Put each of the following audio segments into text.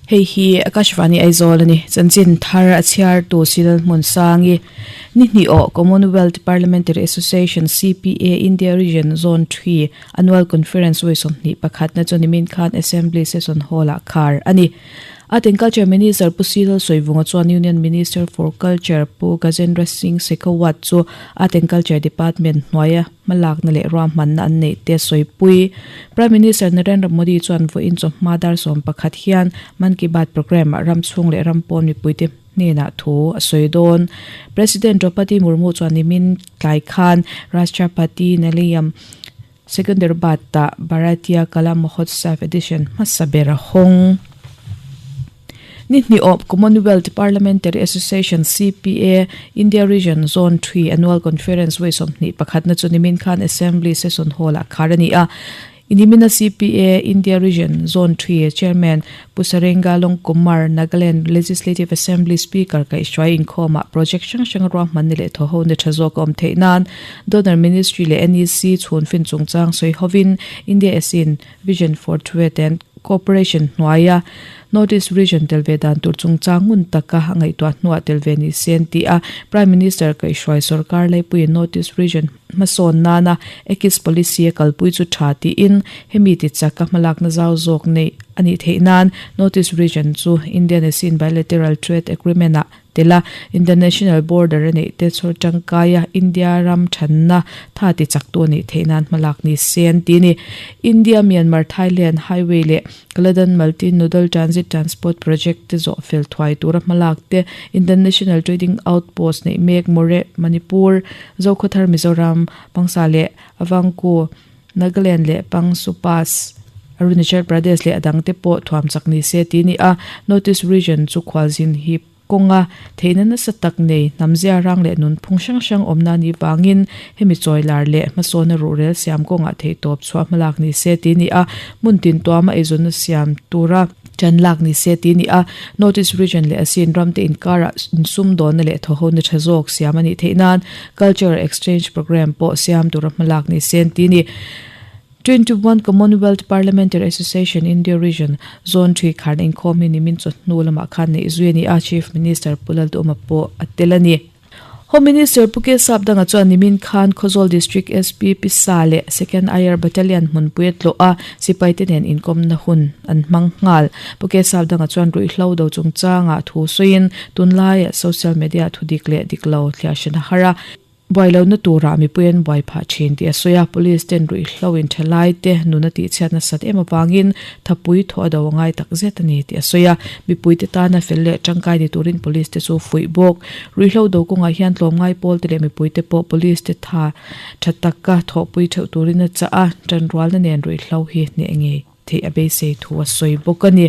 Hei hi Akashvani Aizawl a ni. Chanchin thar a chhiartu Sinal Hmunsangi ni hnih awh Commonwealth Parliamentary Association, CPA, India Region Zone ii Annual Conference vawi 21 na chu nimin khan Assembly Session Hall-ah khar a ni. Art and Culture Minister Pu Cyril Sawivunga chuan Union Minister for Culture Pu Gajendra Singh Shekhawat chu Art and Culture Department hnuaia hmalakna leh ruahmanna an neih te sawipui. Prime Minister Narendra Modi chuan vawiin chawhma dar 11 hian Mann Ki Baat programme-ah ram chhung leh ram pawn mipuite hnenah thu a sawi dawn. President Draupadi Murmu chuan nimin tlai khan Rashtrapati Nilayam Secunderabad-ah Bharatiya Kala Mahotsav edition hmasa ber a hawng. Ni hnih awp Commonwealth Parliamentary Association, CPA, India Region Zone ii Annual Conference vawi 21 na chu nimin khan Assembly Session Hall-ah khar a ni a. Inimina CPA India Region Zone ii Chairman Pu Sarenga Longkumar, Nagaland Legislative Assembly Speaker kaihhruai inkhawmah project hrang hrang ruahman ni leh thaw ho ni tha zawk a awm theih nan Donor Ministry leh NEC chhun fin chungchang sawi hovin India ASEAN Vision for Trade and Cooperation hnuaia North East Region tel ve dan tur chungchang ngun taka a ngaihtuah hnuah tel ve ni se an ti a. Prime Minister kaihhruai sorkar laipuiin North East Region hmasawn nana Act East Policy a kalpui chu tha tiin hemi ti chaka hmalakna zau zawk neih a nih theih nan North East Region chu Indian ASEAN Bilateral Trade Agreement-ah tel a, international border a neih te chhawr tangkaia India ram thanna tha ti chaktu a nih theih nan hmalak ni se an ti a ni. India Myanmar Thailand Highway leh Kaladan Multi Nodal Transit Transport Project te zawh fel thuai tura hmalak te, International Trading Outpost neih mek Moreh, Manipur, Zokhawthar Mizoram, Pangsa leh Avangku, Nagaland leh Pangsupas, Arunachal Pradesh leh a dangte pawh thuam chak ni se tih a ni a. North East Region chu khualzin hip kawnga theihna nasa tak nei hnamzia rang leh nunphung hrang hrang awmna a nih vangin hemi chawilar leh hmasawna ruhrel siam kawngah theihtawp chhuah hmalak ni se tih a ni a. Hmun tin tuama eizawnna siam tura ṭan lak ni se tih a ni a. North East Region leh ASEAN ramte inkarah insumdawnna leh thawhhona ṭha zawk siam a nih theih nan Cultural Exchange Programme pawh siam tura hmalak ni se an ti a ni. 21 Commonwealth Parliamentary Association India Region Zone ii kharna inkhawm hi nimin chawhnu lamah khan neih zui a ni a, Chief Minister Pu Lalduhawma pawh a tel a ni. Home Minister Pu K Sapdanga chuan nimin khan Khawzawl District SP Pisa leh Second IR Battalion hmunpui a tlawh a, sipaite nen inkawmna hun an hmang nghal. Pu K Sapdanga chuan ruihhlo do chungchangah thu sawiin tunlaiah social media thudik leh diklo thliah hran a har a, Buai lohna turah mipui an buai phah thin tih a sawi a, police ten ruihhlo in tha lai te nun a tihchhiat nasat em avangin thapui thawh a do a ngai tak zet a ni tih a sawi a, mipui te tana fel leh tangkai ni turin police te chu fuih bawk. Ruihhlo do kawngah hian tlawmngai pawl te leh mipui te pawh police te tha tha taka thawhpui theuh turin a chah a, tanrualna nen ruihhlo hi hneh ngei theih a beisei thu a sawi bawk a ni.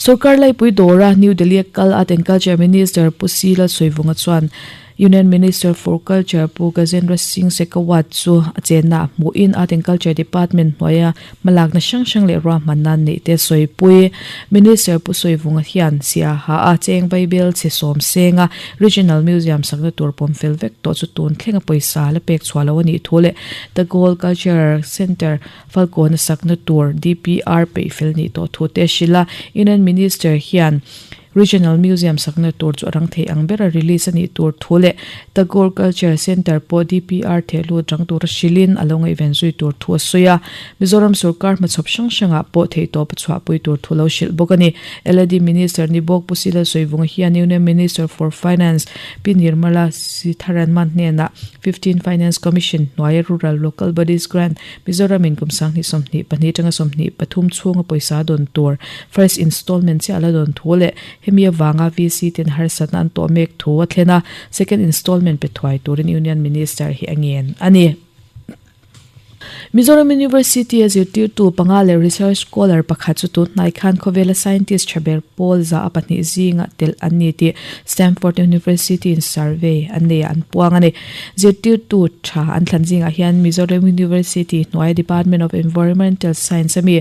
Sorkar laipui dawra New Delhi a kal Art and Culture Minister Pu C Lalsawivunga chuan Union Minister for Culture Pu Gajendra Singh Shekhawat chu a chenna ah hmuhin Art and Culture Department hnuaia hmalakna hrang hrang leh ruahmanna an neih te sawipui. Minister Pu Sawivunga hian Siaha a cheng vaibel chhe sawm senga Regional Museum sakna tur pawm fel vek tawh chu tun thlenga pawisa la pek chhuah lo a nih thu leh Tagore Culture Centre Falkawn a sakna tur DPR peih fel nih tawh thu te a hrilh a, Union Minister hian Regional Museum sakna tur chu a rang thei ang bera release a nih tur thu leh Tagore Culture Centre pawh DPR thehlut rang tura hrilhin a lo ngaihven zui tur thu a sawi a, Mizoram sorkar hmachhawp hrang hrangah pawh theihtawp a chhuahpui tur thu lo hrilh bawk a ni. LAD Minister ni bawk Pu Sila Sawivunga hian Union Minister for Finance Pi Nirmala Sitharaman hnenah 15 Finance Commission hnuaia Rural Local Bodies Grant Mizoram in kum 2022 atanga 23 chhunga pawisa dawn tur first installment chiah la dawn thu leh hemi avanga VC ten harsatna an tawh mek thu a thlen a, second installment pe thuai turin Union Minister hi a ngen a ni. Mizoram University a zirtirtu panga leh research scholar pakhat chu tun hnai khan khawvela scientist tha ber pawl za a pahnih zinga telh an ni tih Stanford University in survey an nei ah an puang a ni. Zirtirtu tha an thlan zingah hian Mizoram University hnuaia Department of Environmental Science ami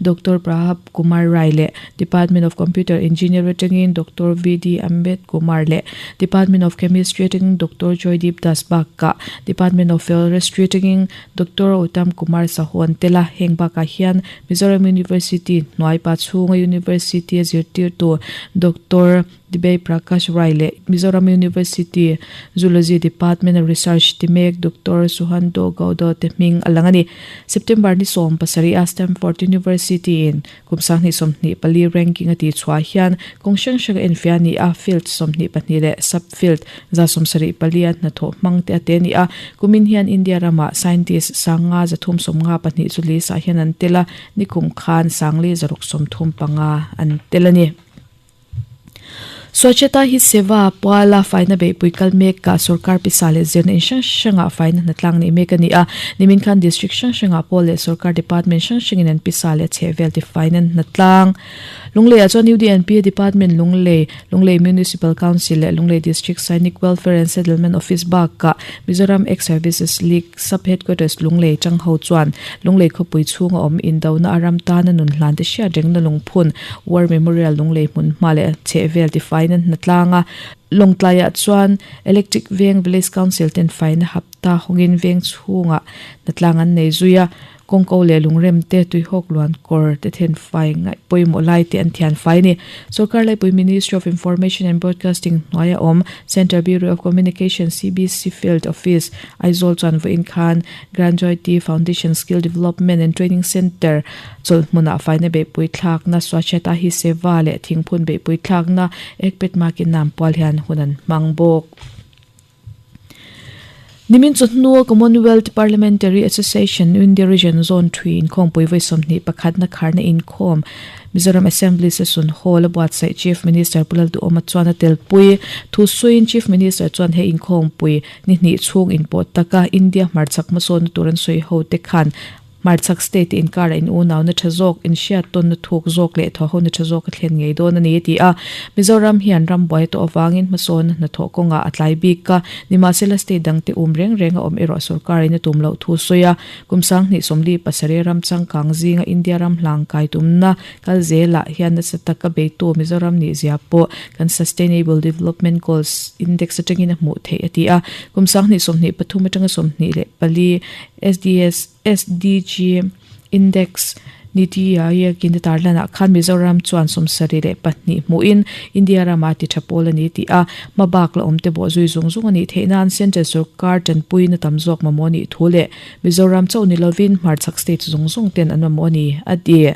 Doctor Prahab Kumar Rai leh Department of Computer Engineer atangin Doctor VD Ambed Kumar leh Department of Chemistry atangin Doctor Joydeep Das bakah Department of Forestry atangin Doctor Uttam Kumar Sahu an tel a, heng bakah hian Mizoram University hnuai pa chhunga University a zirtirtu Doctor Dibay Prakash Rai leh Mizoram University Zoology Department a research ti mek Doctor Suhanto Gaudo te hming a lang a ni. September ni 17 a Stanford University in Kum 2024 ranking a tih chhuah hian kawng hrang hrang a enfiah a ni a, field 22 leh sub-field 74 a hnathawh hmang te a te a ni a. Kumin hian India ramah scientist sanga 352 chu list ah hian an tel a, nikum khan sangli 635 an tel a ni. Swachhata Hi Seva puala faina beihpui kal mek ah sorkar pisa leh zirna in hrang hrangah faina hnatlang neih mek a ni a. Nimin khan district hrang hrangah pawh leh sorkar department hrang hrangin an pisa leh chhehvel tifaina hnatlang. Lunglei ah chuan UDNP department Lunglei, Lunglei Municipal Council leh Lunglei District Sainik Welfare and Settlement Office bakah Mizoram Ex-Services League Sub Headquarters Lunglei chang ho chuan Lunglei khawpui chhunga awm indona a ram tana nun hlan te hriat rengna lungphun War Memorial Lunglei hmun hma leh chhehvel tifaiin an hna tlang a. Lawngtlaiah chuan Electric Veng Village Council ten faina hapta hawngin veng chhungah hna tlang an nei zui a. Kawngko leh lungrem te, tuihawk luan kawr te then fai ngaih pawimawh lai te an thian fai a ni. Sorkar Laipui Ministry of Information and Broadcasting hnuaia awm Central Bureau of Communication, CBC, Field Office, Aizawl chuan vawiin khan Grandjoyti Foundation Skill Development and Training Centre chawlhmunah faina beihpui thlakna, Swachhata Hi Seva leh thingphun beihpui thlakna, Ekpet Makin Naam pual hian hun an hmang bawk. Nimin chawhnu Commonwealth Parliamentary Association India Region Zone 3 inkhawmpui vawi 21 na kharna inkhawm Mizoram Assembly Session Hall a buatsaih Chief Minister Pu Lalduhawma chuan a telpui. Thusawiin Chief Minister chuan he inkhawmpui Ni hnih chhung inpawh taka India hmarchhak hmasawnna tur an sawi ho te khan hmarchhak state te inkarah in unauna tha zawk, inhriat tawnna thuk zawk leh thawhhona tha zawk a thlen ngei dawn a ni a ti a. Mizoram hian ram buai tawh avangin hmasawnna hnathawh kawngah a tlai bik a, nimahsela state dangte um reng reng a awm erawh sorkarin a tum loh thu sawi a. Kum 2027 ram changkang zinga India ram hlang kai tumna Kal zelah hian nasa taka beitu Mizoram nih zia pawh kan Sustainable Development Goals Index atangin a hmuh theih a ti a. Kum 2023 atanga 24 SDS, SDG Index Niti Aayog in a tarlanah khan Mizoram chuan 72 hmuhin India rama ti tha pawl a ni tih a, hmabak la awmte bawh zui zung zung a nih theih nan Central Sorkar tanpuina tam zawk mamawh nih thu leh Mizoram chauh ni lovin hmarchhak state zawng zawng ten an mamawh a ni, a ti.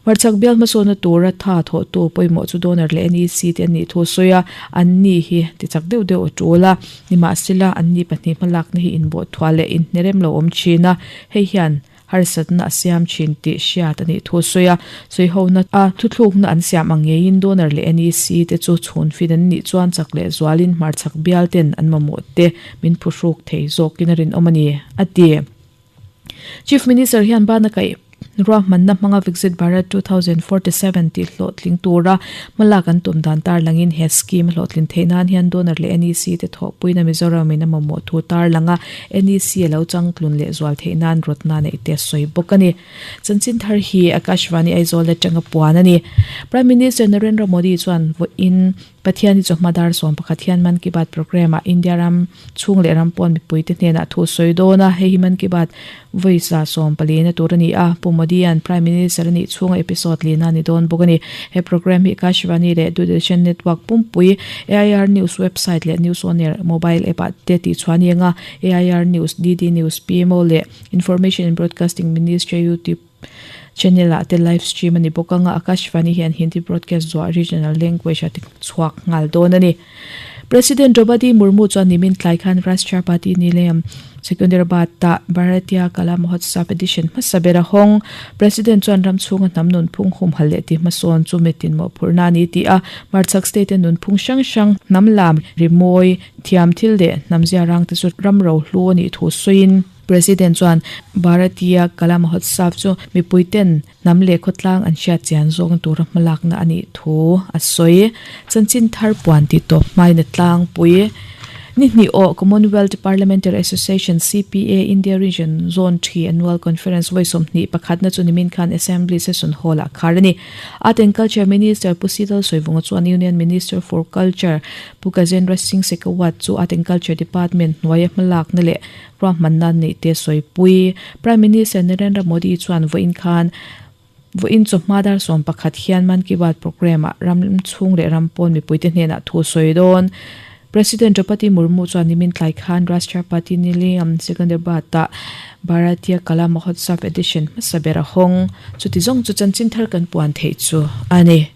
Hmarchhak bial hmasawnna tura tha thawhtu pawimawh chu donor leh NEC te an nih thu a sawi a, an ni hi ti chak deuh deuh a tul a. Nimahsela, an ni pahnih hmalakna hi inbawh thuah leh inhnerem lo awm thin a, hei hian harsatna a siam thin tih hriat a nih thu a sawi a. Sawihona a thuthlukna an siam ang ngeiin donor leh NEC te chu chhun fin an nih chuan chak leh zualin hmarchhak bial ten an mamawh te min phuhruk thei zawkin a rinawm a ni, a ti. Chief Minister hian bana kaih ruahmanna hmanga Viksit Bharat 2047 tih hlawhtling tura hmalak an tum dan tarlangin he scheme a hlawhtlin theih nan hian donor leh NEC te thawhpuina Mizoramin a mamawh thu tarlanga NEC a lo changtlun leh zual theih nan rawtna neih te a sawi bawk a ni. Chanchin thar hi Akashvani Aizawl atanga puan a ni. Prime Minister Narendra Modi chuan vawiin Pathian hi chawhma dar 11 hian Mann Ki Baat programme ah India ram chhung leh ram pawn mipuite hnenah thu sawi dawn a, hei hi Mann Ki Baat vawi 14 na tur a ni a, Pu Modi-a'n Prime Minister a nih chhunga episode lina a ni dawn bawk a ni. He programme hi Akashvani leh Doordarshan Network pumpui, AIR News website leh News On Air mobile app ah te tihchhuah a ni ang a, AIR News, DD News, PMO leh Information and Broadcasting Ministry YouTube Channel ah te live stream a ni bawk anga Akashvani hian Hindi broadcast zuah regional language a ti chhuak nghal dawn a ni. President Draupadi Murmu chuan nimin tlai khan Rashtrapati Nilayam Secunderabad ah Bharatiya Kala Mahotsav edition hmasa ber a hawng. President chuan ram chhunga hnam nunphung humhalh leh ti hmasawn chu mitin mawhphurhna a ni tih a, hmarchhak state a nunphung hrang hrang hnam lam rimawi thiam thil leh hnam ziarang te chu ram rohlu a nih thu sawiin, President chuan Bharatiya Kala Mahotsav chu mipuiten hnam leh khawtlang an hriat chian zawng tura hmalakna a nih thu a sawi. Chanchin thar puan tih tawp hmain a tlangpui. Ni hnih awh Commonwealth Parliamentary Association, CPA, India Region Zone ii Annual Conference vawi 21 na chu nimin khan Assembly Session Hall-ah khar a ni. Art and Culture Minister Pu Sital Sawivunga chuan Union Minister for Culture Pu Gajendra Singh Shekhawat chu Art and Culture Department hnuaia hmalakna leh ruahmanna neihte sawipui Prime Minister Narendra Modi chuan vawiin khan Vawiin chawhma dar 11 hian Mann Ki Baat programme-ah ram chhung leh ram pawn mipuite hnenah thu a sawi dawn. President Draupadi Murmu chuan nimin tlai khan Rashtrapati Nilayam Secunderabad-ah Bharatiya Kala Mahotsav edition hmasa ber a hawng. Chuti zawng chu chanchin thar kan puan theih chu a ni.